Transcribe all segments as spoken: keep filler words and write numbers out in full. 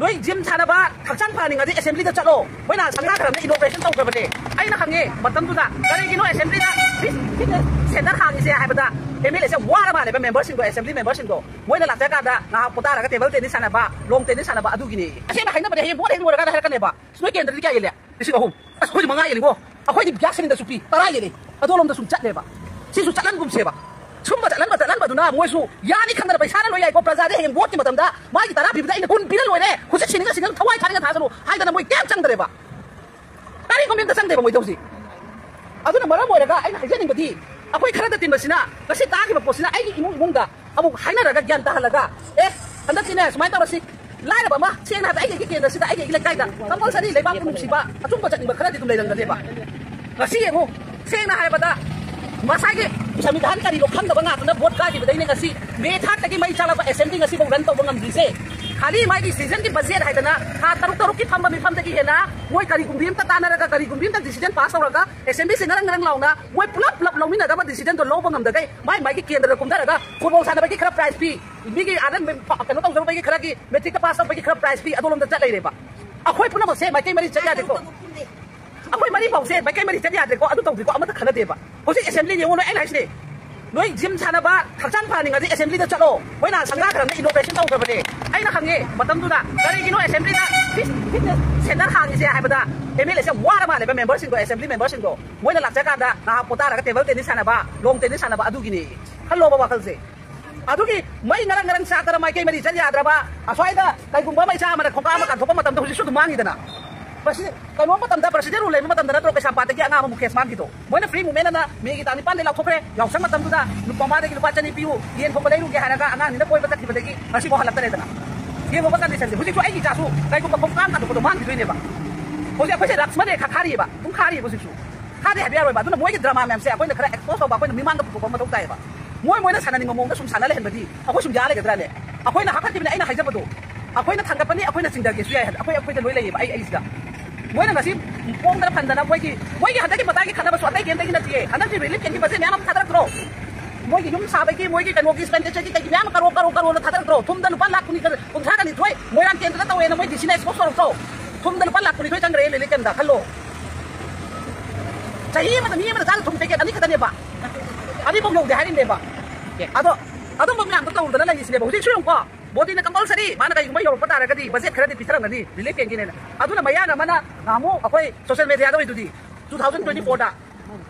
ꯅꯣꯏ ꯖꯤꯝ ꯁꯥꯟꯅꯕ ꯍꯛꯆꯥꯡ ꯐꯍꯟꯅꯤꯡꯉꯗꯤ ꯑꯦꯁꯦꯝꯕ꯭ꯂꯤꯗ ꯆꯠꯂꯣ꯫ ꯃꯣꯏꯅ ꯁꯪꯒꯥ ꯈꯔꯝꯗ ꯏꯅꯣꯒ꯭ꯔꯦꯁꯟ ꯇꯧꯈ꯭ꯔꯕꯅꯦ꯫ ꯑꯩꯅ ꯍꯪꯉꯦ ꯃꯇꯝꯗꯨꯗ, "ꯀꯔꯤꯒꯤꯅꯣ ꯑꯦꯁꯦꯝꯕ꯭ꯂꯤꯗ ꯐꯤꯠꯅꯦꯁ ꯁꯦꯟꯇꯔ ꯍꯥꯡꯉꯤꯁꯦ?" ꯍꯥꯏꯕꯗ, "ꯑꯦꯝ ꯑꯦꯜ ꯑꯦꯁꯦ ꯋꯥꯔ ꯃꯥꯜꯂꯦꯕ ꯃꯦꯝꯕꯔꯁꯤꯡꯗꯣ, ꯑꯦꯁꯦꯝꯕ꯭ꯂꯤ ꯃꯦꯝꯕꯔꯁꯤꯡꯗꯣ꯫ ꯃꯣꯏꯅ ꯂꯥꯛꯆꯔꯀꯥꯟꯗ ꯉꯥꯏꯍꯥꯛ ꯄꯣꯊꯥꯔꯒ ꯇꯦꯕꯜ ꯇꯦꯅꯤꯁ ꯁꯥꯟꯅꯕ, ꯂꯣꯟ ꯇꯦꯅꯤꯁ ꯁꯥꯟꯅꯕ ꯑꯗꯨꯒꯤꯅꯦ꯫" ꯑꯁꯦꯡꯕ ꯍꯥꯏꯅꯕꯅꯦ꯫ ꯍꯌꯦꯡ ꯚꯣꯠ ꯍꯦꯛ ꯂꯣꯏꯔꯀꯥꯟꯗ ꯍꯥꯏꯔꯛꯀꯅꯦꯕ, "ꯅꯣꯏ ꯀꯦꯟꯗ꯭ꯔꯗꯤ ꯀꯌꯥ ꯌꯦꯜꯂꯦ?" ꯂꯤꯁꯤꯡ ꯑꯍꯨꯝ꯫ ꯑꯁ, ꯑꯩꯈꯣꯏꯗꯤ ꯃꯉꯥ ꯌꯦꯜꯂꯤꯀꯣ꯫ ꯑꯩꯈꯣꯏꯗꯤ ꯒ꯭ꯌꯥꯁ ꯁꯤꯂꯤꯟꯗꯔꯁꯨ ꯄꯤ, ꯇꯔꯥ ꯌꯦꯜꯂꯤ꯫ ꯑꯗꯣꯂꯣꯝꯗ ꯁꯨꯝ ꯆꯠꯂꯦꯕ꯫ ꯁꯤꯁꯨ ꯆꯠꯍꯟꯒꯨꯝꯁꯦꯕ꯫ ꯁꯨꯝꯕ ꯆꯠꯍꯟꯕ ꯆꯠꯍꯟꯕꯗꯨꯅ ꯃꯣꯏꯁꯨ ꯌꯥꯅꯤ ꯈꯪꯗꯅ ꯄꯩꯁꯥꯅ ꯂꯣꯏ ꯌꯥꯏꯀꯣ꯫ ꯄ꯭ꯔꯖꯥꯗꯤ ꯍꯌꯦꯡ ꯚꯣꯠꯀꯤ ꯃꯇꯝꯗ ꯃꯥꯒꯤ ꯇꯔꯥ ꯄꯤꯕꯗ ꯑꯩꯅ ꯀꯨꯟ ꯄꯤꯔ ꯂꯣꯏꯔꯦ, ꯍꯧꯖꯤꯛ ꯁꯤꯅꯤꯡꯉ ꯁꯤꯅꯤꯡꯉ ꯊꯋꯥꯏ ꯊꯥꯅꯤꯡꯉ ꯊꯥꯁꯅꯨ ꯍꯥꯏꯗꯅ ꯃꯣꯏ ꯀꯌꯥꯝ ꯆꯪꯗ꯭ꯔꯦꯕ꯫ ꯀꯔꯤꯒꯨꯝꯕ ꯑꯝꯇ ꯆꯪꯗꯦꯕ ꯃꯣꯏꯗ ꯍꯧꯖꯤꯛ꯫ ꯑꯗꯨꯅ ꯃꯔꯝ ꯑꯣꯏꯔꯒ ꯑꯩꯅ ꯍꯥꯏꯖꯅꯤꯡꯕꯗꯤ, ꯑꯩꯈꯣꯏ ꯈꯔꯗ ꯇꯤꯟꯕꯁꯤꯅ ꯉꯁꯤ ꯇꯥꯈꯤꯕ ꯄꯣꯠꯁꯤꯅ ꯑꯩꯒꯤ ꯏꯃꯨꯡ ꯏꯃꯨꯡꯗ ꯑꯃꯨꯛ ꯍꯥꯏꯅꯔꯒ ꯒ꯭ꯌꯥꯟ ꯇꯥꯍꯜꯂꯒ, "ꯑꯦ, ꯍꯟꯗꯛꯇꯤꯅꯦ ꯁꯨꯃꯥꯏꯅ ꯇꯧꯔꯁꯤ꯫" ꯂꯥꯏꯔꯕ ꯑꯃ, ꯁꯦꯡꯅ ꯍꯥꯏꯕꯗ ꯑꯩꯒꯤ ꯑꯩꯒꯤ ꯀꯦꯟꯗ꯭ꯔꯁꯤꯗ, ꯑꯩꯒꯤ ꯑꯩꯒꯤ ꯂꯩꯀꯥꯏꯗ ꯀꯝꯄꯜꯁꯔꯤ ꯂꯩꯕꯥꯛꯄꯨ ꯅꯨꯡꯁꯤꯕ ꯑꯆꯨꯝꯕ ꯆꯠꯅꯤꯡꯕ ꯈꯔꯗꯤ ꯑꯗꯨꯝ ꯂꯩꯔꯝꯒꯅꯦꯕ꯫ ꯉꯁꯤ ꯌꯦꯡꯉꯨ, ꯁꯦꯡꯅ ꯍꯥꯏꯔꯕꯗ ꯉꯁꯥꯏꯒꯤ ꯁꯪꯕꯤꯙꯥꯟ ꯀꯔꯤꯅꯣ ꯈꯪꯗꯕ ꯉꯥꯛꯇꯅ ꯚꯣꯠ ꯀꯥꯈꯤꯕꯗꯩꯅꯦ ꯉꯁꯤ ꯃꯦ ꯊꯥꯔꯠꯇꯒꯤ ꯃꯩ ꯆꯥꯛꯂꯛꯄ ꯑꯦꯁꯦꯝꯕ꯭ꯂꯤ ꯉꯁꯤꯐꯥꯎ ꯔꯟ ꯇꯧꯕ ꯉꯝꯗ꯭ꯔꯤꯁꯦ꯫ ꯈꯥꯂꯤ ꯃꯥꯒꯤ ꯁꯤꯖꯟꯒꯤ ꯕꯖꯦꯠ ꯍꯥꯏꯗꯅ ꯊꯥ ꯇꯔꯨꯛ ꯇꯔꯨꯛꯀꯤ ꯐꯝꯕ ꯃꯤꯐꯝꯗꯒꯤ ꯍꯦꯟꯅ ꯃꯣꯏ ꯀꯔꯤꯒꯨꯝꯕꯤ ꯑꯝꯇ ꯇꯥꯟꯅꯔꯒ, ꯀꯔꯤꯒꯨꯝꯕꯤ ꯑꯝꯇ ꯗꯤꯁꯤꯖꯟ ꯄꯥꯁ ꯇꯧꯔꯒ ꯑꯦꯁꯦꯝꯕ꯭ꯂꯤꯁꯦ ꯉꯔꯪ ꯉꯔꯪ ꯂꯥꯎꯅ ꯃꯣꯏ ꯄꯨꯂꯞ ꯄꯨꯂꯞ ꯂꯧꯃꯤꯟꯅꯒꯗꯕ ꯗꯤꯁꯤꯖꯟꯗꯣ ꯂꯧꯕ ꯉꯝꯗꯈꯩ ꯃꯥꯏ ꯃꯥꯏꯒꯤ ꯀꯦꯟꯗ꯭ꯔꯗ ꯀꯨꯝꯊꯔꯒ ꯐꯨꯠꯕꯣꯜ ꯁꯥꯟꯅꯕꯒꯤ ꯈꯔ ꯄ꯭ꯔꯥꯏꯖ ꯄꯤ, ꯃꯤꯒꯤ ꯑꯥꯗ ꯀꯩꯅꯣ ꯇꯧꯖꯔꯨꯕꯒꯤ ꯈꯔꯒꯤ ꯃꯦꯇ꯭ꯔꯤꯛꯇ ꯄꯥꯁ ꯇꯧꯕꯒꯤ ꯈꯔ ꯄ꯭ꯔꯥꯏꯖ ꯄꯤ, ꯑꯗꯣꯝꯗ ꯆꯠ ꯂꯩꯔꯦꯕ꯫ ꯑꯩꯈꯣꯏ ꯄꯨꯝꯅꯃꯛꯁꯦ ꯃꯥꯏꯀꯩ ꯃꯔꯤ ꯆꯠ ꯌꯥꯗꯦꯀꯣ꯫ ꯑꯩꯈꯣꯏ ꯃꯔꯤ ꯐꯥꯎꯁꯦ ꯃꯥꯏꯀꯩ ꯃꯔꯤ ꯆꯠ ꯌꯥꯗꯦꯀꯣ, ꯑꯗꯨ ꯇꯧꯗꯦꯀꯣ, ꯑꯃꯠꯇ ꯈꯟꯅꯗꯦꯕ꯫ ꯍꯧꯖꯤꯛ ꯑꯦꯁꯦꯝꯕ꯭ꯂꯤ ꯌꯦꯡꯉꯣ, ꯅꯣꯏ ꯑꯩꯅ ꯍꯥꯏꯁꯤꯅꯦ, ꯅꯣꯏ ꯖꯤꯝ ꯁꯥꯟꯅꯕ ꯍꯛꯆꯥꯡ ꯐꯍꯟꯅꯤꯡꯉꯗꯤ ꯑꯦꯁꯦꯝꯕ꯭ꯂꯤꯗ ꯆꯠꯂꯣ꯫ ꯃꯣꯏꯅ ꯁꯪꯒꯥ ꯈꯔꯝꯗ ꯏꯅꯣꯒ꯭ꯔꯦꯁꯟ ꯇꯧꯈ꯭ꯔꯕꯅꯦ꯫ ꯑꯩꯅ ꯍꯪꯉꯦ ꯃꯇꯝꯗꯨꯗ, "ꯀꯔꯤꯒꯤꯅꯣ ꯑꯦꯁꯦꯝꯕ꯭ꯂꯤꯗ ꯐꯤꯠ-, ꯐꯤꯠꯅꯦꯁ ꯁꯦꯟꯇꯔ ꯍꯥꯡꯉꯤꯁꯦ?" ꯍꯥꯏꯕꯗ, ꯑꯦꯝ ꯑꯦꯜ ꯑꯦꯁꯦ ꯋꯥꯔ ꯃꯥꯜꯂꯦꯕ ꯃꯦꯝꯕꯔꯁꯤꯡꯗꯣ, ꯑꯦꯁꯦꯝꯕ꯭ꯂꯤ ꯃꯦꯝꯕꯔꯁꯤꯡꯗꯣ꯫ ꯃꯣꯏꯅ ꯂꯥꯛꯆꯔꯀꯥꯟꯗ ꯉꯥꯏꯍꯥꯛ ꯄꯣꯊꯥꯔꯒ ꯇꯦꯕꯜ ꯇꯦꯅꯤꯁ ꯁꯥꯟꯅꯕ, ꯂꯣꯟ ꯇꯦꯅꯤꯁ ꯁꯥꯟꯅꯕ ꯑꯗꯨꯒꯤꯅꯦ꯫ ꯈꯜꯂꯣꯕ ꯋꯥꯈꯜꯁꯦ꯫ ꯑꯗꯨꯒꯤ ꯃꯩ ꯉꯔꯪ ꯉꯔꯪ ꯆꯥꯛꯇꯅ ꯃꯥꯏꯀꯩ ꯃꯔꯤ ꯆꯠ ꯌꯥꯗ꯭ꯔꯕ, ꯑꯁ꯭ꯋꯥꯏꯗ ꯀꯩꯒꯨꯝꯕ ꯑꯃ ꯏꯆꯥ ꯑꯃꯅ ꯈꯣꯡꯀꯥꯞ ꯑꯃ ꯀꯥꯟꯊꯣꯛꯄ ꯃꯇꯝꯗ ꯍꯧꯖꯤꯛꯁꯨ ꯑꯗꯨꯝ ꯃꯥꯡꯉꯤꯗꯅ꯫ ꯃꯁꯤ ꯀꯩꯅꯣ ꯃꯇꯝꯗ, ꯄ꯭ꯔꯁꯤꯗꯦꯟ ꯔꯨꯜ ꯂꯩꯕ ꯃꯇꯝꯗ ꯅꯠꯇ꯭ꯔꯣ ꯀꯩꯁꯥꯝꯄꯥꯠꯇꯒꯤ ꯑꯉꯥꯡ ꯑꯃꯃꯨꯛ ꯀꯦꯁ ꯃꯥꯡꯈꯤꯗꯣ? ꯃꯣꯏꯅ ꯐ꯭ꯔꯤ ꯃꯨꯚꯃꯦꯟ ꯑꯅ ꯃꯦꯒꯤ ꯇꯥꯡ ꯅꯤꯄꯥꯟꯗꯩ ꯂꯥꯎꯊꯣꯛꯈ꯭ꯔꯦ꯫ ꯌꯥꯎꯁꯪ ꯃꯇꯝꯗꯨꯗ ꯅꯨꯄꯥ ꯃꯃꯥꯗꯒꯤ ꯂꯨꯄꯥ ꯆꯅꯤ ꯄꯤꯌꯨ, ꯌꯦꯟ ꯊꯣꯡꯕ ꯂꯩꯔꯨꯒꯦ ꯍꯥꯏꯔꯒ ꯑꯉꯥꯡꯅꯤꯅ ꯀꯣꯏꯕ ꯆꯠꯈꯤꯕꯗꯒꯤ ꯉꯁꯤꯐꯥꯎ ꯍꯜꯂꯛꯇꯔꯦꯗꯅ꯫ ꯌꯦꯡꯉꯣꯕ ꯀꯟꯗꯤꯁꯟꯁꯦ꯫ ꯍꯧꯖꯤꯛꯁꯨ ꯑꯩꯒꯤ ꯏꯆꯥꯁꯨ ꯀꯩꯒꯨꯝꯕ ꯈꯣꯡꯀꯥꯞ ꯀꯥꯟꯊꯣꯛꯄꯗꯣ ꯃꯥꯡꯈꯤꯗꯣꯏꯅꯦꯕ꯫ ꯍꯧꯖꯤꯛ ꯑꯩꯈꯣꯏꯁꯦ ꯔꯛꯁꯃ ꯔꯦꯈꯥ ꯈꯥꯔꯤꯑꯕ, ꯑꯗꯨꯝ ꯈꯥꯔꯤꯑꯕ ꯍꯧꯖꯤꯛꯁꯨ꯫ ꯊꯥꯗꯦ ꯍꯥꯏꯕ ꯌꯥꯔꯣꯏꯕ꯫ ꯑꯗꯨꯅ ꯃꯣꯏꯒꯤ ꯗ꯭ꯔꯃꯥ ꯃꯌꯥꯝꯁꯦ ꯑꯩꯈꯣꯏꯅ ꯈꯔ ꯑꯦꯛꯁꯄꯣꯖ ꯇꯧꯕ, ꯑꯩꯈꯣꯏꯅ ꯃꯤꯃꯥꯡꯗ ꯄꯨꯊꯣꯛꯄ ꯃꯊꯧ ꯇꯥꯏꯌꯦꯕ꯫ ꯃꯣꯏ, ꯃꯣꯏꯅ ꯁꯥꯟꯅꯅꯤꯡꯕ ꯃꯑꯣꯡꯗ ꯁꯨꯝ ꯁꯥꯟꯅ ꯂꯩꯍꯟꯕꯗꯤ ꯑꯩꯈꯣꯏ ꯁꯨꯝ ꯌꯥ ꯂꯩꯒꯗ꯭ꯔꯥꯅꯦ? ꯑꯩꯈꯣꯏꯅ ꯍꯥꯞꯀꯠꯈꯤꯕꯅꯦ, ꯑꯩꯅ ꯍꯥꯏꯖꯕꯗꯣ꯫ ꯑꯩꯈꯣꯏꯅ ꯊꯥꯡꯒꯠꯄꯅꯤ, ꯑꯩꯈꯣꯏꯅ ꯆꯤꯡꯊꯒꯦꯁꯨ ꯌꯥꯏ ꯍꯥꯏꯕ꯫ ꯑꯩꯈꯣꯏ, ꯑꯩꯈꯣꯏꯗ ꯂꯣꯏ ꯂꯩꯌꯦꯕ, ꯑꯩ, ꯑꯩꯁꯤꯗ꯫ ꯃꯣꯏꯅ ꯉꯁꯤ ꯄꯣꯡꯗꯅ ꯐꯟꯗꯅ ꯃꯣꯏꯒꯤ, ꯃꯣꯏꯒꯤ ꯍꯟꯗꯛꯀꯤ ꯃꯇꯥꯡꯒꯤ ꯈꯠꯅꯕꯁꯨ ꯑꯇꯩ ꯀꯩꯝꯇꯒꯤ ꯅꯠꯇꯦ꯫ ꯍꯟꯗꯛꯀꯤ ꯔꯤꯂꯤꯐ ꯀꯦꯝꯞꯀꯤ ꯕꯖꯦꯠ ꯃꯌꯥꯝ ꯑꯃ ꯊꯥꯗꯔꯛꯇ꯭ꯔꯣ? ꯃꯣꯏꯒꯤ ꯌꯨꯝ ꯁꯥꯕꯒꯤ, ꯃꯣꯏꯒꯤ ꯀꯩꯅꯣꯒꯤ ꯑꯦꯛꯁꯄꯦꯟꯗꯤꯆꯔꯒꯤ ꯀꯩꯒꯤ ꯃꯌꯥꯝ ꯑꯃ ꯀꯔꯣꯔ, ꯀꯔꯣꯔ, ꯀꯔꯣꯔꯅ ꯊꯥꯗꯔꯛꯇ꯭ꯔꯣ? ꯊꯨꯝꯗ ꯂꯨꯄꯥ ꯂꯥꯈ ꯀꯨꯟ, ꯀꯨꯟꯊ꯭ꯔꯥꯒ ꯅꯤꯊꯣꯏ ꯃꯣꯏꯔꯥꯡ ꯀꯦꯟꯗ꯭ꯔꯗ ꯇꯧꯋꯦꯅ ꯁꯤꯅ ꯁ꯭ꯄꯣꯔꯠꯁ ꯇꯧꯔꯛꯇ꯭ꯔꯣ? ꯊꯨꯝꯗ ꯂꯨꯄꯥ ꯂꯥꯛ ꯀꯨꯟꯅꯤꯊꯣꯏ ꯆꯪꯈ꯭ꯔꯦ ꯂꯤꯂꯤꯀꯦꯟꯗ, ꯈꯜꯂꯣ꯫ ꯆꯍꯤ ꯑꯃꯗ ꯃꯤ ꯑꯃꯗ ꯆꯥꯗ ꯊꯨꯝ ꯄꯦꯀꯦꯠ ꯑꯅꯤꯈꯛꯇꯅꯦꯕ꯫ ꯑꯅꯤꯐꯥꯎ ꯌꯧꯗꯦ ꯍꯥꯏꯔꯤꯅꯦꯕ꯫ ꯑꯗꯣ ꯑꯗꯨꯝꯕ ꯃꯌꯥꯝꯗꯣ ꯇꯧꯗꯅ ꯂꯩꯔꯤꯁꯤꯅꯦꯕ꯫ ꯍꯧꯖꯤꯛꯁꯨ ꯌꯦꯡꯉꯨꯀꯣ, ꯃꯣꯗꯤꯅ ꯀꯝꯄꯜꯁꯔꯤ ꯃꯥꯅ ꯀꯩꯒꯨꯝꯕ ꯌꯧꯔꯛꯄ ꯇꯥꯔꯒꯗꯤ ꯕꯖꯦꯠ ꯈꯔꯗꯤ ꯄꯤꯊꯔꯝꯒꯅꯤ ꯔꯤꯂꯤꯐ ꯀꯦꯝꯒꯤꯅꯦꯅ꯫ ꯑꯗꯨꯅ ꯃꯌꯥꯡ ꯑꯃꯅ ꯅꯍꯥꯟꯃꯨꯛ ꯑꯩꯈꯣꯏ ꯁꯣꯁꯤꯌꯦꯜ ꯃꯦꯗꯤꯌꯥꯗ ꯑꯣꯏꯗꯨꯗꯤ, ꯇꯨ ꯊꯥꯎꯖꯟ ꯇ꯭ꯋꯦꯟꯇꯤ ꯐꯣꯔꯗ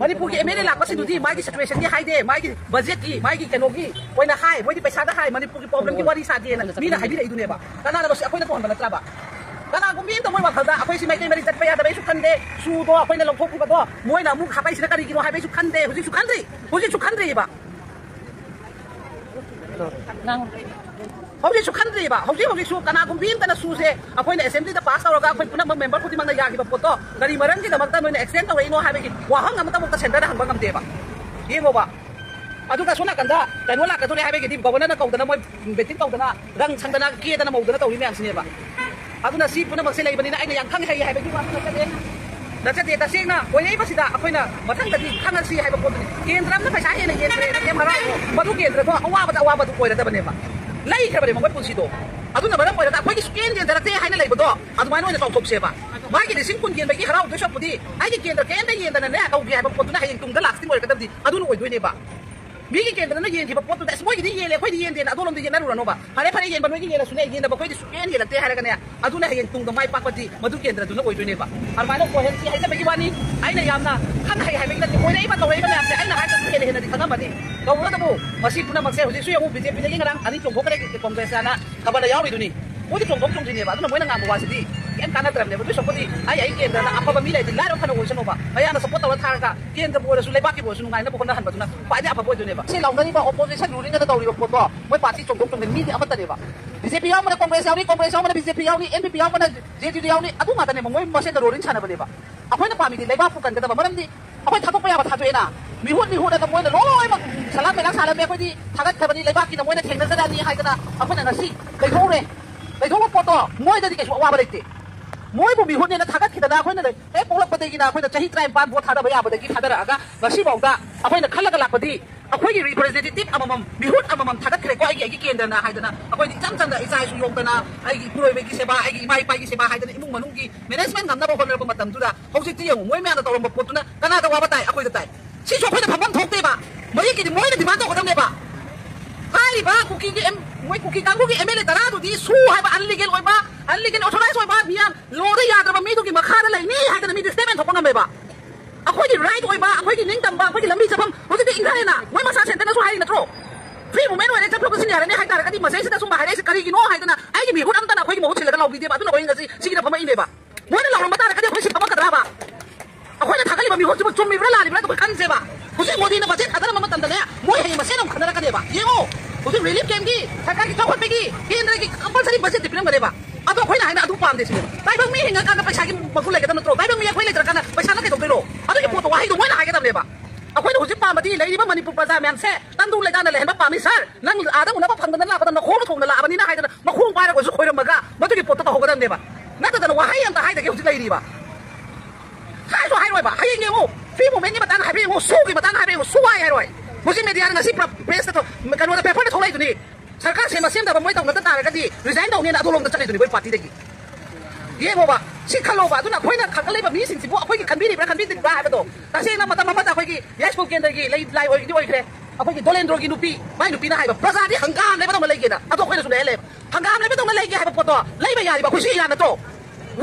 ꯃꯅꯤꯄꯨꯔꯒꯤ ꯑꯦꯝ ꯑꯦꯜ ꯑꯦ ꯂꯥꯛꯄꯁꯤꯡꯗꯨꯗꯤ ꯃꯥꯒꯤ ꯁꯤꯆꯨꯋꯦꯁꯟꯒꯤ ꯍꯥꯏꯗꯦ, ꯃꯥꯒꯤ ꯕꯖꯦꯠꯀꯤ, ꯃꯥꯒꯤ ꯀꯩꯅꯣꯒꯤ ꯑꯣꯏꯅ ꯍꯥꯏ, ꯃꯣꯏꯗꯤ ꯄꯩꯁꯥꯗ ꯍꯥꯏ, ꯃꯅꯤꯄꯨꯔꯒꯤ ꯄ꯭ꯔꯣꯕ꯭ꯂꯦꯝꯒꯤ ꯋꯥꯔꯤ ꯁꯥꯗꯦꯅ ꯃꯤꯅ ꯍꯥꯏꯕꯤꯔꯛꯏꯗꯨꯅꯦꯕ꯫ ꯀꯅꯥꯅ ꯃꯁꯤ ꯑꯩꯈꯣꯏꯅ ꯇꯧꯍꯟꯕ ꯅꯠꯇ꯭ꯔꯕ? ꯀꯅꯥꯒꯨꯝꯕꯤ ꯑꯝꯇ ꯃꯣꯏ ꯋꯥꯈꯜꯗ ꯑꯩꯈꯣꯏꯁꯤ ꯃꯩꯇꯩ ꯃꯔꯤ ꯆꯠꯄ ꯌꯥꯗꯕꯩꯁꯨ ꯈꯟꯗꯦ, ꯁꯨꯗꯣ ꯑꯩꯈꯣꯏꯅ ꯂꯧꯊꯣꯛꯈꯤꯕꯗꯣ ꯃꯣꯏꯅ ꯑꯃꯨꯛ ꯍꯥꯞꯄꯛꯏꯁꯤꯅ ꯀꯔꯤꯒꯤꯅꯣ ꯍꯥꯏꯕꯩꯁꯨ ꯈꯟꯗꯦ, ꯍꯧꯖꯤꯛꯁꯨ ꯈꯟꯗ꯭ꯔꯤ, ꯍꯧꯖꯤꯛꯁꯨ ꯈꯟꯗ꯭ꯔꯤꯕ꯫ ꯅꯪ ꯍꯧꯖꯤꯛꯁꯨ ꯈꯟꯗ꯭ꯔꯤꯕ, ꯍꯧꯖꯤꯛ ꯍꯧꯖꯤꯛꯁꯨ ꯀꯅꯥꯒꯨꯝꯕꯤ ꯑꯝꯇꯅ ꯁꯨꯁꯦ ꯑꯩꯈꯣꯏꯅ ꯑꯦꯁꯦꯝꯕ꯭ꯂꯤꯗ ꯄꯥꯁ ꯇꯧꯔꯒ ꯑꯩꯈꯣꯏ ꯄꯨꯝꯅꯃꯛ ꯃꯦꯝꯕꯔ ꯈꯨꯗꯤꯡꯃꯛꯅ ꯌꯥꯈꯤꯕ ꯄꯣꯠꯇꯣ ꯀꯔꯤ ꯃꯔꯝꯒꯤꯗꯃꯛꯇ ꯅꯣꯏꯅ ꯑꯦꯛꯁꯇꯦꯟ ꯇꯧꯔꯛꯏꯅꯣ ꯍꯥꯏꯕꯒꯤ ꯋꯥꯍꯪ ꯑꯃꯇꯃꯛꯇ ꯁꯦꯟꯇꯔꯗ ꯍꯪꯕ ꯉꯝꯗꯦꯕ꯫ ꯌꯦꯡꯉꯣꯕ꯫ ꯑꯗꯨꯒ ꯁꯣꯝ ꯅꯥꯀꯟꯗ ꯀꯩꯅꯣ ꯂꯥꯛꯀꯗꯣꯔꯦ ꯍꯥꯏꯕꯒꯤꯗꯤ ꯒꯣꯕꯔꯅꯔꯅ ꯀꯧꯗꯅ ꯃꯣꯏ ꯃꯤꯇꯤꯡ ꯇꯧꯗꯅ ꯔꯪ ꯁꯪꯗꯅ ꯀꯦꯗꯅ ꯃꯧꯗꯅ ꯇꯧꯔꯤ ꯃꯌꯥꯝꯁꯤꯅꯦꯕ꯫ ꯑꯗꯨꯅ ꯁꯤ ꯄꯨꯝꯅꯃꯛꯁꯦ ꯂꯩꯕꯅꯤꯅ ꯑꯩꯅ ꯌꯥꯝ ꯈꯪ ꯍꯩ ꯍꯥꯏꯕꯒꯤ ꯋꯥꯁꯨ ꯅꯠꯆꯗꯦ꯫ ꯅꯠꯆꯗꯦ, ꯇꯁꯦꯡꯅ ꯑꯣꯏꯔꯛꯏꯕꯁꯤꯗ ꯑꯩꯈꯣꯏꯅ ꯃꯊꯪꯗꯗꯤ ꯈꯪꯉꯁꯤ ꯍꯥꯏꯕ ꯄꯣꯠꯇꯨꯅꯤ꯫ ꯀꯦꯟꯗ꯭ꯔ ꯑꯃꯅ ꯄꯩꯁꯥ ꯍꯦꯟꯅ ꯌꯦꯟꯈ꯭ꯔꯦꯅ ꯀꯩꯝ ꯍꯔꯥꯎꯔꯣ꯫ ꯃꯗꯨ ꯀꯦꯟꯗ꯭ꯔꯗꯣ ꯑꯋꯥꯕꯗ ꯑꯋꯥꯕꯗꯨ ꯑꯣꯏꯔꯗꯕꯅꯦꯕ꯫ ꯂꯩꯈ꯭ꯔꯕꯅꯦ ꯃꯈꯣꯏ ꯄꯨꯟꯁꯤꯗꯣ꯫ ꯑꯗꯨꯅ ꯃꯔꯝ ꯑꯣꯏꯔꯒ ꯑꯩꯈꯣꯏꯒꯤ ꯁꯨꯛꯀꯦꯟ ꯀꯦꯟꯗ꯭ꯔꯛꯇꯦ ꯍꯥꯏꯅ ꯂꯩꯕꯗꯣ ꯑꯗꯨꯃꯥꯏꯅ ꯑꯣꯏꯅ ꯆꯥꯎꯊꯣꯛꯁꯦꯕ꯫ ꯃꯥꯒꯤ ꯂꯤꯁꯤꯡ ꯀꯨꯟ ꯌꯦꯟꯕꯒꯤ ꯍꯔꯥꯎꯗꯣꯏ ꯁꯔꯨꯛꯄꯨꯗꯤ ꯑꯩꯒꯤ ꯀꯦꯟꯗ꯭ꯔ ꯀꯩꯝꯇ ꯌꯦꯟꯗꯅꯅꯦ ꯇꯧꯒꯦ ꯍꯥꯏꯕ ꯄꯣꯠꯇꯨꯅ ꯍꯌꯦꯡ ꯇꯨꯡꯗ ꯂꯥꯁꯇꯤꯡ ꯑꯣꯏꯔꯛꯀꯗꯕꯗꯤ ꯑꯗꯨꯅ ꯑꯣꯏꯗꯣꯏꯅꯦꯕ꯫ ꯃꯤꯒꯤ ꯀꯦꯟꯗ꯭ꯔꯗꯅ ꯌꯦꯟꯈꯤꯕ ꯄꯣꯠꯇꯨꯗ, "ꯑꯁ, ꯃꯣꯏꯒꯤꯗꯤ ꯌꯦꯜꯂꯦ, ꯑꯩꯈꯣꯏꯗꯤ ꯌꯦꯟꯗꯦꯅ" ꯑꯗꯣꯂꯣꯝꯗ ꯌꯦꯠꯅꯔꯨꯔꯅꯣꯕ꯫ ꯐꯔꯦ, ꯐꯔꯦ, ꯌꯦꯟꯕ ꯅꯣꯏꯒꯤ ꯌꯦꯜꯂꯁꯨꯅꯦ, ꯌꯦꯟꯗꯕ ꯑꯩꯈꯣꯏꯗꯤ ꯁꯨꯛꯌꯦꯟ ꯌꯦꯜꯂꯛꯇꯦ ꯍꯥꯏꯔꯒꯅꯦ, ꯑꯗꯨꯅ ꯍꯌꯦꯡ ꯇꯨꯡꯗ ꯃꯥꯏ ꯄꯥꯛꯄꯗꯤ ꯃꯗꯨ ꯀꯦꯟꯗ꯭ꯔꯗꯨꯅ ꯑꯣꯏꯗꯣꯏꯅꯦꯕ꯫ ꯑꯗꯨꯃꯥꯏꯅ ꯑꯣꯏꯍꯟꯁꯤ ꯍꯥꯏꯖꯕꯒꯤ ꯋꯥꯅꯤ꯫ ꯑꯩꯅ ꯌꯥꯝꯅ ꯈꯪ ꯍꯩ ꯍꯥꯏꯕꯒꯤ ꯅꯠꯇꯦ, ꯑꯣꯏꯔꯛꯏꯕ ꯇꯧꯔꯛꯏꯕ ꯃꯌꯥꯝꯁꯦ ꯑꯩꯅ ꯍꯥꯏꯕꯗꯒꯤ ꯍꯦꯟꯅ ꯍꯦꯟꯅꯗꯤ ꯈꯪꯉꯝꯃꯅꯤ꯫ ꯇꯧꯕꯇꯕꯨ ꯃꯁꯤ ꯄꯨꯝꯅꯃꯛꯁꯦ ꯍꯧꯖꯤꯛꯁꯨ ꯌꯦꯡꯉꯨ, ꯕꯤ ꯖꯦ ꯄꯤꯗꯒꯤ ꯉꯔꯥꯡ ꯑꯅꯤ ꯆꯣꯡꯊꯣꯛꯈ꯭ꯔꯦ ꯀꯣꯡꯒ꯭ꯔꯦꯁ ꯍꯥꯏꯅ ꯈꯕꯔꯗ ꯌꯥꯎꯔꯤꯗꯨꯅꯤ꯫ ꯃꯣꯏꯗꯤ ꯆꯣꯡꯊꯣꯛ ꯆꯣꯡꯁꯤꯟꯅꯦꯕ, ꯑꯗꯨꯅ ꯃꯣꯏꯅ ꯉꯥꯡꯕ ꯋꯥꯁꯤꯗꯤ ꯀꯩꯝ ꯀꯥꯟꯅꯗ꯭ꯔꯕꯅꯦꯕ꯫ ꯑꯗꯨꯏ ꯁꯔꯨꯛꯄꯨꯗꯤ ꯑꯩ ꯑꯩ ꯀꯦꯟꯗ꯭ꯔꯗ ꯑꯐꯕ ꯃꯤ ꯂꯩꯔꯗꯤ ꯂꯥꯏꯔꯕ ꯐꯅ ꯑꯣꯏꯁꯅꯣꯕ, ꯃꯌꯥꯝꯅ ꯁꯞꯄꯣꯔꯠ ꯇꯧꯔ ꯊꯥꯔꯒ ꯀꯦꯟꯗ꯭ꯔꯕꯨ ꯑꯣꯏꯔꯁꯨ ꯂꯩꯕꯥꯛꯀꯤꯕꯨ ꯑꯣꯏꯔꯁꯨ ꯅꯨꯡꯉꯥꯏꯅꯕ ꯍꯣꯠꯅꯍꯟꯕꯗꯨꯅ ꯈ꯭ꯋꯥꯏꯗꯒꯤ ꯑꯐꯕ ꯑꯣꯏꯗꯣꯏꯅꯦꯕ꯫ ꯁꯤ ꯂꯥꯎꯅꯔꯤꯕ ꯑꯣꯄꯣꯖꯤꯁꯟ ꯔꯨꯂꯤꯡ ꯑꯅ ꯇꯧꯔꯤꯕ ꯄꯣꯠꯇꯣ ꯃꯣꯏ ꯄꯥꯔꯇꯤ ꯆꯣꯡꯊꯣꯛ ꯆꯣꯡꯁꯤꯟ ꯃꯤꯗꯤ ꯑꯃꯠꯇꯅꯦꯕ꯫ ꯕꯤ ꯖꯦ ꯄꯤ ꯌꯥꯎꯕꯅ ꯀꯣꯡꯒ꯭ꯔꯦꯁ ꯌꯥꯎꯅꯤ, ꯀꯣꯡꯒ꯭ꯔꯦꯁ ꯌꯥꯎꯕꯅ ꯕꯤ ꯖꯦ ꯄꯤ ꯌꯥꯎꯅꯤ, ꯑꯦꯟ ꯄꯤ ꯄꯤ ꯌꯥꯎꯕꯅ ꯖꯦ ꯗꯤ ꯌꯨ ꯌꯥꯎꯅꯤ, ꯑꯗꯨ ꯉꯥꯛꯇꯅꯦꯕ ꯃꯣꯏ ꯃꯁꯦꯟꯗ ꯔꯣꯂꯤꯡ ꯁꯥꯟꯅꯕꯅꯦꯕ꯫ ꯑꯩꯈꯣꯏꯅ ꯄꯥꯝꯃꯤꯗꯤ ꯂꯩꯕꯥꯛꯄꯨ ꯀꯟꯒꯗꯕ, ꯃꯔꯝꯗꯤ ꯑꯩꯈꯣꯏ ꯊꯥꯗꯣꯛꯄ ꯌꯥꯕ ꯊꯥꯗꯣꯛꯑꯦꯅ, ꯃꯤꯍꯨꯠ ꯃꯤꯍꯨꯠ ꯑꯗ ꯃꯣꯏꯅ ꯂꯣꯏꯅꯃꯛ ꯁꯂꯥꯝ ꯃꯦꯂꯥ ꯁꯥꯜꯂꯝꯃꯦ, ꯑꯩꯈꯣꯏꯗꯤ ꯊꯥꯒꯠꯈ꯭ꯔꯕꯅꯤ, ꯂꯩꯕꯥꯛꯀꯤꯅ ꯃꯣꯏꯅ ꯊꯦꯡꯅꯖꯔꯅꯤ ꯍꯥꯏꯗꯅ ꯑꯩꯈꯣꯏꯅ ꯉꯁꯤ ꯂꯩꯍꯧꯔꯦ꯫ ꯂꯩꯍꯧꯕ ꯄꯣꯠꯇꯣ ꯃꯣꯏꯗꯗꯤ ꯀꯩꯁꯨ ꯑꯋꯥꯕ ꯂꯩꯇꯦ꯫ ꯃꯣꯏꯕꯨ ꯃꯤꯍꯨꯠꯅꯦꯅ ꯊꯥꯒꯠꯈꯤꯗꯅ ꯑꯩꯈꯣꯏꯅ ꯍꯦꯛ ꯄꯣꯛꯂꯛꯄꯗꯒꯤꯅ ꯑꯩꯈꯣꯏꯅ ꯆꯍꯤ ꯇꯔꯥꯅꯤꯄꯥꯟ ꯚꯣꯠ ꯊꯥꯗꯕ ꯌꯥꯕꯗꯒꯤ ꯊꯥꯗꯔꯛꯑꯒ ꯉꯁꯤꯐꯥꯎꯗ ꯑꯩꯈꯣꯏꯅ ꯈꯜꯂꯒ ꯂꯥꯛꯄꯗꯤ ꯑꯩꯈꯣꯏꯒꯤ ꯔꯤꯄ꯭ꯔꯦꯖꯦꯟꯇꯦꯇꯤꯚ ꯑꯃꯃꯝ, ꯃꯤꯍꯨꯠ ꯑꯃꯃꯝ ꯊꯥꯒꯠꯈ꯭ꯔꯦꯀꯣ, ꯑꯩꯒꯤ, ꯑꯩꯒꯤ ꯀꯦꯟꯗ꯭ꯔꯅ ꯍꯥꯏꯗꯅ꯫ ꯑꯩꯈꯣꯏꯗꯤ ꯏꯆꯝ ꯆꯝꯅ ꯏꯆꯥ ꯏꯁꯨ ꯌꯣꯛꯇꯅ, ꯑꯩꯒꯤ ꯏꯄꯨꯔꯣꯏꯕꯒꯤ ꯁꯦꯕꯥ, ꯑꯩꯒꯤ ꯏꯃꯥ ꯏꯄꯥꯒꯤ ꯁꯦꯕꯥ ꯍꯥꯏꯗꯅ ꯏꯃꯨꯡ ꯃꯅꯨꯡꯒꯤ ꯃꯦꯅꯦꯖꯃꯦꯟ ꯉꯝꯅꯕ ꯍꯣꯠꯅꯔꯛꯄ ꯃꯇꯝꯗꯨꯗ ꯍꯧꯖꯤꯛꯇꯤ ꯌꯦꯡꯉꯨ, ꯃꯣꯏ ꯃꯌꯥꯝꯅ ꯇꯧꯔꯝꯕ ꯄꯣꯠꯇꯨꯅ ꯀꯅꯥꯗ ꯋꯥꯕ ꯇꯥꯏ? ꯑꯩꯈꯣꯏꯗ ꯇꯥꯏ꯫ ꯁꯤꯁꯨ ꯑꯩꯈꯣꯏꯅ ꯐꯝꯐꯝ ꯊꯣꯛꯇꯦꯕ꯫ ꯃꯌꯦꯛꯀꯤꯗꯤ ꯃꯣꯏꯅ ꯗꯤꯃꯥꯟ ꯇꯧꯒꯗꯕꯅꯦꯕ꯫ ꯍꯥꯏꯔꯤꯕ ꯀꯨꯀꯤꯒꯤ ꯑꯦꯝ-, ꯃꯣꯏ ꯀꯨꯀꯤ ꯀꯥꯡꯕꯨꯒꯤ ꯑꯦꯝ ꯑꯦꯜ ꯑꯦ ꯇꯔꯥꯗꯨꯗꯤ ꯁꯨ ꯍꯥꯏꯕ ꯑꯟꯂꯤꯒꯦꯜ ꯑꯣꯏꯕ, ꯑꯟꯂꯤꯒꯦꯜ ꯑꯣꯊꯣꯔꯥꯏꯁ ꯑꯣꯏꯕ ꯃꯤꯌꯥꯝ ꯂꯣꯗ ꯌꯥꯗ꯭ꯔꯕ ꯃꯤꯗꯨꯒꯤ ꯃꯈꯥꯗ ꯂꯩꯅꯤ ꯍꯥꯏꯗꯅ ꯃꯤꯗꯤ ꯁ꯭ꯇꯦꯠꯃꯦꯟ ꯊꯣꯛꯄ ꯉꯝꯃꯦꯕ꯫ ꯑꯩꯈꯣꯏꯒꯤ ꯔꯥꯏꯠ ꯑꯣꯏꯕ, ꯑꯩꯈꯣꯏꯒꯤ ꯅꯤꯡꯇꯝꯕ, ꯑꯩꯈꯣꯏꯒꯤ ꯂꯝꯕꯤ ꯆꯠꯐꯝ ꯍꯧꯖꯤꯛꯇꯤ ꯏꯪꯊꯔꯦꯅ ꯃꯣꯏ ꯃꯁꯥ ꯁꯦꯟꯇꯔꯅꯁꯨ ꯍꯥꯏꯔꯤ ꯅꯠꯇ꯭ꯔꯣ? ꯐ꯭ꯔꯤ ꯃꯨꯚꯃꯦꯟ ꯑꯣꯏꯔꯦ, ꯆꯠꯊꯣꯛ ꯆꯠꯁꯤꯟ ꯌꯥꯔꯅꯤ ꯍꯥꯏ ꯇꯥꯔꯒꯗꯤ ꯃꯁꯤꯗꯩꯁꯤꯗ ꯁꯨꯝꯕ ꯍꯥꯏꯔꯛꯏꯁꯦ ꯀꯔꯤꯒꯤꯅꯣ ꯍꯥꯏꯗꯅ ꯑꯩꯒꯤ ꯃꯤꯍꯨꯠ ꯑꯝꯇꯅ ꯑꯩꯈꯣꯏꯒꯤ ꯃꯍꯨꯠ ꯁꯤꯜꯂꯒ ꯂꯥꯎꯕꯤꯗꯦꯕ꯫ ꯑꯗꯨꯅ ꯑꯩꯈꯣꯏ ꯉꯁꯤ ꯁꯤꯒꯤꯗ ꯐꯝꯃꯛꯏꯅꯦꯕ꯫ ꯃꯣꯏꯅ ꯂꯥꯎꯔꯝꯕ ꯇꯥꯔꯒꯗꯤ ꯑꯩꯈꯣꯏ ꯁꯤ ꯐꯝꯃꯛꯀꯗ꯭ꯔꯥꯕ? ꯑꯩꯈꯣꯏꯅ ꯊꯥꯒꯠꯂꯤꯕ ꯃꯤꯍꯨꯠꯁꯤꯕꯨ ꯆꯨꯝꯃꯤꯕ꯭ꯔꯥ ꯂꯥꯜꯂꯤꯕ꯭ꯔꯥ ꯑꯗꯨ ꯑꯩꯈꯣꯏ ꯈꯟꯁꯦꯕ꯫ ꯍꯧꯖꯤꯛ ꯃꯣꯗꯤꯅ ꯕꯖꯦꯠ ꯊꯥꯗꯔꯝꯕ ꯃꯇꯝꯗꯅꯦ, ꯃꯣꯏ ꯍꯌꯦꯡ ꯃꯁꯦꯟ ꯑꯃꯨꯛ ꯈꯟꯅꯔꯛꯀꯅꯦꯕ꯫ ꯌꯦꯡꯉꯣ, ꯍꯧꯖꯤꯛ ꯔꯤꯂꯤꯐ ꯀꯦꯝꯞꯀꯤ, ꯁꯔꯀꯥꯔꯒꯤ ꯆꯥꯎꯈꯠꯄꯒꯤ, ꯀꯦꯟꯗ꯭ꯔꯒꯤ ꯀꯝꯄꯜꯁꯔꯤ ꯕꯖꯦꯠꯇꯤ ꯄꯤꯔꯝꯒꯅꯦꯕ꯫ ꯑꯗꯣ ꯑꯩꯈꯣꯏꯅ ꯍꯥꯏꯅ ꯑꯗꯨ ꯄꯥꯝꯗꯦ ꯁꯤꯅꯦ꯫ ꯇꯥꯏꯕꯪ ꯃꯤ ꯍꯤꯡꯉꯀꯥꯟꯗ ꯄꯩꯁꯥꯒꯤ ꯃꯒꯨꯟ ꯂꯩꯒꯗꯕ ꯅꯠꯇ꯭ꯔꯣ? ꯇꯥꯏꯕꯪ ꯃꯤ ꯑꯩꯈꯣꯏ ꯂꯩꯇ꯭ꯔꯀꯥꯟꯗ ꯄꯩꯁꯥꯅ ꯀꯩꯗꯧꯗꯣꯏꯅꯣ? ꯑꯗꯨꯒꯤ ꯄꯣꯠꯇꯣ ꯋꯥꯍꯩꯗꯣ ꯃꯣꯏꯅ ꯍꯥꯏꯒꯗꯕꯅꯦꯕ꯫ ꯑꯩꯈꯣꯏꯅ ꯍꯧꯖꯤꯛ ꯄꯥꯝꯕꯗꯤ ꯂꯩꯔꯤꯕ ꯃꯅꯤꯄꯨꯔ ꯄ꯭ꯔꯖꯥ ꯃꯌꯥꯝꯁꯦ ꯇꯟꯗꯨ ꯂꯩꯇꯥꯅ ꯂꯩꯍꯟꯕ ꯄꯥꯝꯃꯤ ꯁꯥꯔ꯫ ꯅꯪ ꯑꯥꯗ ꯎꯅꯕ ꯐꯪꯗꯅ ꯂꯥꯛꯄꯗ ꯅꯈꯣꯡꯅ ꯊꯣꯡꯅ ꯂꯥꯛꯑꯕꯅꯤꯅ ꯍꯥꯏꯗꯅ ꯃꯈꯣꯡ ꯄꯥꯏꯔꯒꯁꯨ ꯈꯣꯏꯔꯝꯃꯒ ꯃꯗꯨꯒꯤ ꯄꯣꯠꯇꯣ ꯇꯧꯍꯧꯒꯗꯕꯅꯦꯕ꯫ ꯅꯠꯇꯗꯅ ꯋꯥꯍꯩ ꯑꯝꯇ ꯍꯥꯏꯗꯒꯦ ꯍꯧꯖꯤꯛ ꯂꯩꯔꯤꯕ꯫ ꯍꯥꯏꯁꯨ ꯍꯥꯏꯔꯣꯏꯕ꯫ ꯍꯌꯦꯡ ꯌꯦꯡꯉꯨ, ꯐ꯭ꯔꯤ ꯃꯨꯚꯃꯦꯟꯒꯤ ꯃꯇꯥꯡꯗ ꯍꯥꯏꯕ ꯌꯦꯡꯉꯨ, ꯁꯨꯒꯤ ꯃꯇꯥꯡꯗ ꯍꯥꯏꯕ ꯌꯦꯡꯉꯨ, ꯁꯨ ꯍꯥꯏ ꯍꯥꯏꯔꯣꯏ꯫ ꯍꯧꯖꯤꯛ ꯃꯦꯗꯤꯌꯥꯗ ꯉꯁꯤ ꯄ꯭ꯔ-, ꯄ꯭ꯔꯦꯁꯇ ꯊꯣ-, ꯀꯩꯅꯣꯗ ꯄꯦꯄꯔꯗ ꯊꯣꯛꯂꯛꯏꯗꯨꯅꯤ꯫ ꯁꯔꯀꯥꯔ ꯁꯦꯝꯕ ꯁꯦꯝꯗꯕ ꯃꯣꯏ ꯇꯧꯅꯗ ꯇꯥꯔꯒꯗꯤ ꯔꯤꯖꯥꯏꯟ ꯇꯧꯅꯦꯅ ꯑꯗꯣꯝꯗ ꯆꯠꯂꯤꯗꯨꯅꯤ ꯃꯣꯏ ꯄꯥꯔꯇꯤꯗꯒꯤ꯫ ꯌꯦꯡꯉꯣꯕ, ꯁꯤ ꯈꯜꯂꯣꯕ꯫ ꯑꯗꯨꯅ ꯑꯩꯈꯣꯏꯅ ꯈꯟꯒꯠꯂꯤꯕ ꯃꯤꯁꯤꯡꯁꯤꯕꯨ ꯑꯩꯈꯣꯏꯒꯤ ꯈꯟꯕꯤꯔꯤꯕ꯭ꯔꯥ ꯈꯟꯕꯤꯗ꯭ꯔꯤꯕ꯭ꯔꯥ ꯍꯥꯏꯕꯗꯣ꯫ ꯇꯁꯦꯡꯅ ꯃꯇꯝ ꯑꯃꯗ ꯑꯩꯈꯣꯏꯒꯤ ꯌꯥꯏꯁ꯭ꯀꯨꯜ ꯀꯦꯟꯗ꯭ꯔꯒꯤ ꯂꯩ-, ꯂꯥꯏ ꯑꯣꯏꯒꯤꯗꯤ ꯑꯣꯏꯈ꯭ꯔꯦ꯫ ꯑꯩꯈꯣꯏꯒꯤ ꯗꯣꯂꯦꯟꯗ꯭ꯔꯣꯒꯤ ꯅꯨꯄꯤ, ꯃꯥꯏ ꯅꯨꯄꯤꯅ ꯍꯥꯏꯕ, "ꯄ꯭ꯔꯖꯥꯗꯤ ꯍꯪꯒꯥꯝ ꯂꯩꯕꯗꯧꯅ ꯂꯩꯒꯦꯅ"꯫ ꯑꯗꯣ ꯑꯩꯈꯣꯏꯅꯁꯨ ꯂꯩꯍꯜꯂꯦꯕ꯫ ꯍꯪꯒꯥꯝ ꯂꯩꯕꯗꯧꯅ ꯂꯩꯒꯦ ꯍꯥꯏꯕ ꯄꯣꯠꯇꯣ ꯂꯩꯕ ꯌꯥꯔꯤꯕ ꯑꯩꯈꯣꯏꯁꯨ ꯏꯔꯥꯟ ꯅꯠꯇ꯭ꯔꯣ?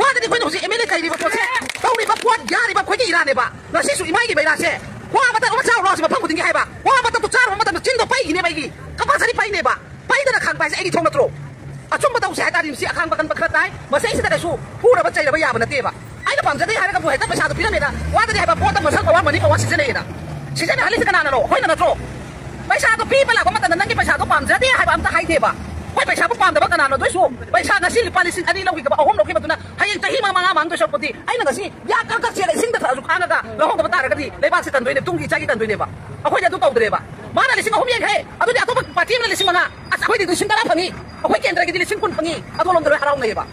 ꯋꯥꯗꯗꯤ ꯑꯩꯈꯣꯏꯅ ꯍꯧꯖꯤꯛ ꯑꯦꯝ ꯑꯦꯜ ꯑꯦ ꯀꯩꯔꯤꯕ ꯄꯣꯠꯁꯦ, ꯇꯧꯔꯤꯕ ꯄꯣꯠ ꯌꯥꯔꯤꯕ ꯑꯩꯈꯣꯏꯒꯤ ꯏꯔꯥꯟꯅꯦꯕ꯫ ꯉꯁꯤꯁꯨ ꯏꯃꯥꯒꯤ ꯕꯩꯔꯥꯁꯦ, ꯋꯥ ꯑꯃꯇꯪ ꯑꯃ ꯆꯥꯔꯨꯔꯣ ꯍꯥꯏꯁꯤ ꯃꯐꯝ ꯈꯨꯗꯤꯡꯒꯤ ꯍꯥꯏꯕ, ꯋꯥ ꯑꯃꯇꯪꯗꯨ ꯆꯥꯔꯨꯕ ꯃꯇꯝꯗ ꯆꯤꯟꯗꯣ ꯄꯩꯈꯤꯅꯦꯕ ꯑꯩꯒꯤ, ꯀꯝꯄꯜꯁꯔꯤ ꯄꯩꯅꯦꯕ꯫ ꯄꯩꯗꯅ ꯈꯥꯡꯕ ꯍꯥꯏꯁꯦ ꯑꯩꯒꯤ ꯏꯊꯧ ꯅꯠꯇ꯭ꯔꯣ? ꯑꯆꯨꯝꯕ ꯇꯧꯁꯦ ꯍꯥꯏ ꯇꯥꯔꯗꯤ ꯃꯁꯤ ꯑꯈꯥꯡꯕ ꯀꯟꯕ ꯈꯔ ꯇꯥꯏ, ꯃꯁꯤꯁꯤꯗ ꯀꯩꯁꯨ ꯐꯨꯔꯕ ꯆꯩꯔꯕ ꯌꯥꯕ ꯅꯠꯇꯦꯕ꯫ ꯑꯩꯅ ꯄꯥꯝꯖꯗꯦ ꯍꯥꯏꯔꯒꯕꯨ ꯍꯦꯛꯇ ꯄꯩꯁꯥꯗꯣ ꯄꯤꯔꯝꯃꯦꯅ ꯋꯥꯗꯗꯤ ꯍꯥꯏꯕ ꯄꯣꯠꯇ ꯃꯁꯜ ꯄꯋꯥꯔ ꯃꯅꯤ ꯄꯋꯥꯔ ꯁꯤꯖꯤꯟꯅꯩꯌꯦꯅ꯫ ꯁꯤꯖꯤꯟꯅꯍꯜꯂꯤꯁꯦ ꯀꯅꯥꯅꯅꯣ? ꯑꯩꯈꯣꯏꯅ ꯅꯠꯇ꯭ꯔꯣ? ꯄꯩꯁꯥꯗꯣ ꯄꯤꯕ ꯂꯥꯛꯄ ꯃꯇꯝꯗ ꯅꯪꯒꯤ ꯄꯩꯁꯥꯗꯣ ꯄꯥꯝꯖꯗꯦ ꯍꯥꯏꯕ ꯑꯝꯇ ꯍꯥꯏꯗꯦꯕ꯫ ꯍꯣꯏ, ꯄꯩꯁꯥꯕꯨ ꯄꯥꯝꯗꯕ ꯀꯅꯥꯅꯣ? ꯑꯗꯨꯏꯁꯨ ꯄꯩꯁꯥ ꯉꯁꯤ ꯂꯨꯄꯥ ꯂꯤꯁꯤꯡ ꯑꯅꯤ ꯂꯧꯈꯤꯕ, ꯑꯍꯨꯝ ꯂꯧꯈꯤꯕꯗꯨꯅ ꯍꯌꯦꯡ ꯆꯍꯤ ꯃꯉꯥ, ꯃꯉꯥ ꯃꯥꯡꯗꯣꯏ ꯁꯔꯨꯛꯄꯨꯗꯤ ꯑꯩꯅ ꯉꯁꯤ ꯌꯥ ꯀꯛ ꯀꯛ ꯆꯦꯜꯂ ꯏꯁꯤꯡꯗ ꯊꯛꯑꯁꯨ ꯈꯥꯡꯉꯒ ꯂꯧꯍꯧꯗꯕ ꯇꯥꯔꯒꯗꯤ ꯂꯩꯕꯥꯛꯁꯦ ꯀꯟꯗꯣꯏꯅꯦ, ꯇꯨꯡꯒꯤ ꯏꯆꯥꯒꯤ ꯀꯟꯗꯣꯏꯅꯦꯕ꯫ ꯑꯩꯈꯣꯏꯗꯤ ꯑꯗꯨ ꯇꯧꯗ꯭ꯔꯦꯕ꯫ ꯃꯥꯅ ꯂꯤꯁꯤꯡ ꯑꯍꯨꯝ ꯌꯦꯟꯈ꯭ꯔꯦ, ꯑꯗꯨꯗꯤ ꯑꯇꯣꯞꯄ ꯄꯥꯔꯇꯤ ꯑꯃꯅ ꯂꯤꯁꯤꯡ ꯃꯉꯥ, ꯑꯁ, ꯑꯩꯈꯣꯏꯗꯤ ꯂꯤꯁꯤꯡ ꯇꯔꯥ ꯐꯪꯉꯤ, ꯑꯩꯈꯣꯏ ꯀꯦꯟꯗ꯭ꯔꯒꯤꯗꯤ ꯂꯤꯁꯤꯡ ꯀꯨꯟ ꯐꯪꯉꯤ, ꯑꯗꯣ ꯂꯣꯝꯗ ꯂꯣꯏ ꯍꯔꯥꯎꯅꯩꯌꯦꯕ꯫